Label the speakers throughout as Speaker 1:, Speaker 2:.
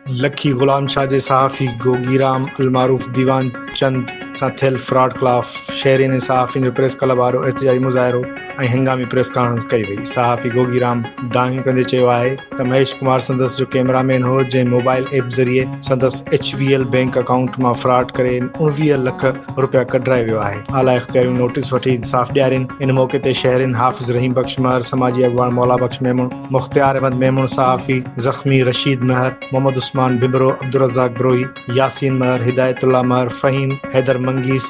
Speaker 1: لکي غلام شاهه جي صحافي گوگي رام المعروف ديوان چند سان ٿيل فراڊ خلاف شهرين ۽ صحافين جو پريس ڪلب آڏو احتجاجي مظاهرو ۽ هنگامي پريس ڪانفرنس ڪئي وئي. صحافي گوگي رام دانهيون ڪندي چيو آهي ته مهيش ڪمار سندس جو ڪئميرا مين هو جنهن موبائل ايپ ذريعي سندس H B L bank account مان فراڊ ڪري 19 لک رپيا ڪڍرائي ويو آهي اعليٰ اختياريون نوٽيس وٺي انصاف ڏيارين. ان موقعي تي شهرين حافظ رحيم بخش مهر، سماجي اڳواڻ مولا بخش ميمڻ، مختيار احمد ميمڻ، صحافي زخمي رشيد مهر، محمد عثمان ڀنڀرو، عبدالرزاق بروهي، ياسين مهر، هدايت الله مهر، فهيم حيدر منگيس،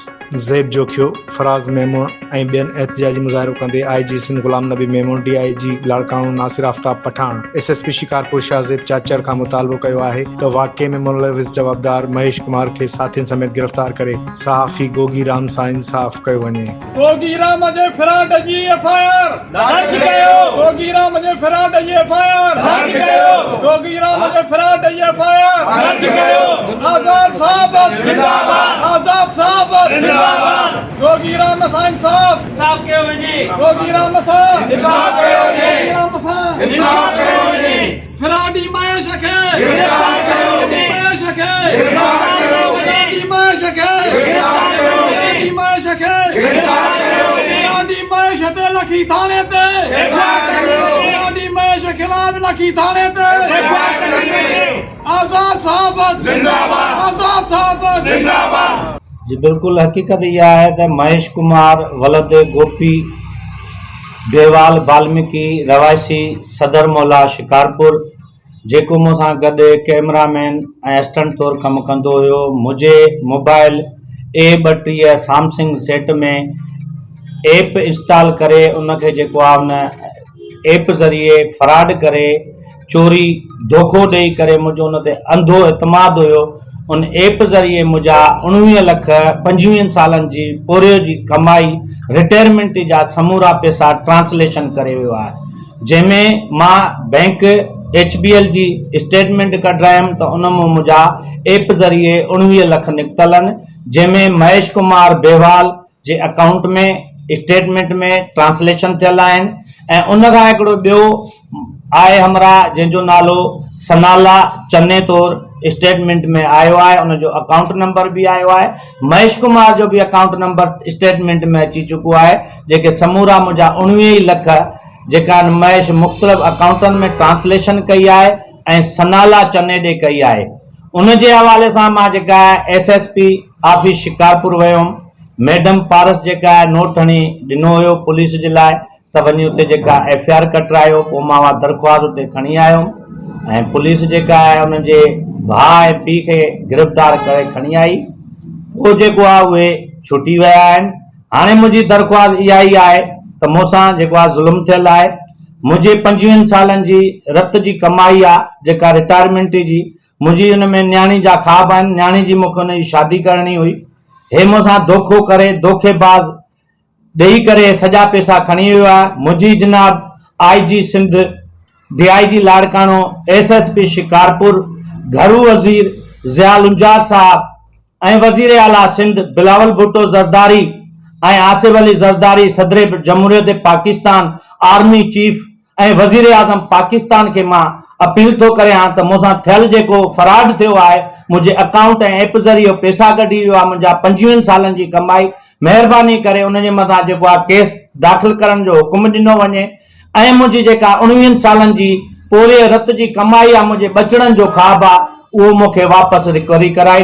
Speaker 1: زيب جوکيو، فراز ميمڻ ۽ ٻين احتجاجي مظاهرو ڪندي آء جي Sindh Ghulam Nabi Memon, D I G Larkana Nasir Aftab Pathan, S S P Shikarpur Shahzeb Chachar کان مطالبو ڪيو آهي ته واقعي ۾ ملوث جوابدار مهيش ڪمار کي ساٿين سميت گرفتار ڪري صحافي گوگي رام سان انصاف ڪيو وڃي.
Speaker 2: گوگي رام جي فراڊ جي ايف I R
Speaker 3: درج ڪيو.
Speaker 2: گوگي رام جي فراڊ جي ايف I R
Speaker 3: درج ڪيو.
Speaker 2: گوگي رام جي فراڊ جي ايف I R
Speaker 3: درج ڪيو.
Speaker 2: آزاد صاحب
Speaker 3: زنده آباد.
Speaker 2: آزاد صاحب
Speaker 3: زنده آباد.
Speaker 2: گوگي رام سان انصاف.
Speaker 3: انصاف ڪيو وڃي.
Speaker 2: گوگي رام سان
Speaker 3: انصاف ڪيو وڃي.
Speaker 2: گوگي رام سان
Speaker 3: انصاف ڪيو وڃي.
Speaker 2: فراڊي مهيش کي
Speaker 3: گرفتار ڪيو وڃي.
Speaker 2: مهيش کي
Speaker 3: گرفتار ڪيو وڃي.
Speaker 2: فراڊي مهيش کي
Speaker 3: گرفتار ڪيو وڃي.
Speaker 2: فراڊي مهيش کي
Speaker 3: گرفتار ڪيو وڃي.
Speaker 2: فراڊي مهيش تي لکي ٿاڻي تي
Speaker 3: ايف I R ڪڍي وڃي.
Speaker 2: فراڊي مهيش خلاف لکي ٿاڻي تي
Speaker 3: ايف I R ڪڍي وڃي.
Speaker 2: آزاد صاحب
Speaker 3: زنده آباد.
Speaker 2: آزاد صاحب
Speaker 3: زنده آباد.
Speaker 4: جي بلڪل حقيقت اها آهي ته مهيش ڪمار ولد گوپي ديوال بالميڪي رهواسي صدر مولا شڪارپور جيڪو مون سان گڏ ڪئميرا مين ۽ اسٽنٽ طور ڪم ڪندو هيو منهنجي موبائل اي 32 سامسنگ سيٽ ۾ ايپ انسٽال ڪري ان کي جيڪو آهي ان ايپ ذريعي فراڊ ڪري چوري دوکو ڏئي ڪري منهنجو ان تي انڌو اعتماد هيو ان ايپ ذريعي منهنجا 19 لک پنجويهن سالن جي پورهيو جي ڪمائي رٽائرمينٽ جا سمورا پئسا ٽرانسليشن ڪري ويو آهي جنهن ۾ مان بئنڪ ايڇ بي ايل جي اسٽيٽمينٽ ڪڍرايم ته ان مان منهنجا ايپ ذريعي 19 لک نڪتل آهن جنهن ۾ مهيش ڪمار بيوال جي اڪائونٽ ۾ اسٽيٽمينٽ ۾ ٽرانسليشن ٿيل آهن ۽ ان کان هڪڙو ٻيو آهي همراهه جنهن جو نالو سنالا چني طور اسٽيٽمينٽ ۾ آيو آهي ان جو اڪائونٽ نمبر به آيو آهي مهيش ڪمار جو به اڪائونٽ نمبر اسٽيٽمينٽ ۾ اچي چڪو آهي جيڪي سمورا منهنجا 19 ئي لک جيڪا آهن مهيش مختلف اڪائونٽن ۾ ٽرانسليشن ڪئي آهي ۽ سنالا چني ڏي ڪئي آهي ان جي حوالي سان مان جيڪا S S P office Shikarpur ويم، ميڊم پارس جيڪا آهي نوٽ هڻي ڏنو هيو پوليس جي لاء ته وڃي اتي جيڪا ايف I R ڪٽرايو پوء مان اها درخواست اتي کڻي آيم ۽ پوليس جيڪا آهي انهن جي ڀاء ۽ پيء کي گرفتار ڪري کڻي آئي پوء جيڪو آهي اهي ڇٽي ويا آهن هاڻي منهنجي درخواست اها ئي آهي ته مون سان جيڪو آهي ظلم ٿيل آهي منهنجي پنجويهن سالن جي رت جي ڪمائي آهي جيڪا رٽائرمينٽ جي منهنجي ان ۾ نياڻي جا خواب آهن، نياڻي جي مون کي ان جي شادي ڪرڻي هئي، هي مون سان دوکو ڪري دوکي باز ڏئي ڪري سڄا پيسا کڻي ويو آهي، منهنجي جناب I G Sindh, D I G Larkana, S S P Shikarpur, گهرو وزير ضياء لنجار صاحب ۽ وزير اعليٰ سنڌ بلاول ڀٽو زرداري ۽ آصف علي زرداري صدر جمهوريت پاڪستان، آرمي چيف ۽ وزيراعظم پاڪستان کي مان اپيل ٿو ڪريان ته مون سان ٿيل جيڪو فراڊ ٿيو آهي منهنجي اڪائونٽ ۽ ايپ ذريعي پيسا ڪڍي ويو آهي منهنجا پنجويهن سالن جي ڪمائي مهرباني ڪري ان جي مٿان جيڪو آهي ڪيس داخل ڪرڻ جو حڪم ڏنو وڃي ۽ منهنجي جيڪا اڻويهن سالن جي پورهيي رت جي ڪمائي آهي منهنجي ٻچڙن جو خواب آهي اهو مون کي واپس رڪوري ڪرائي.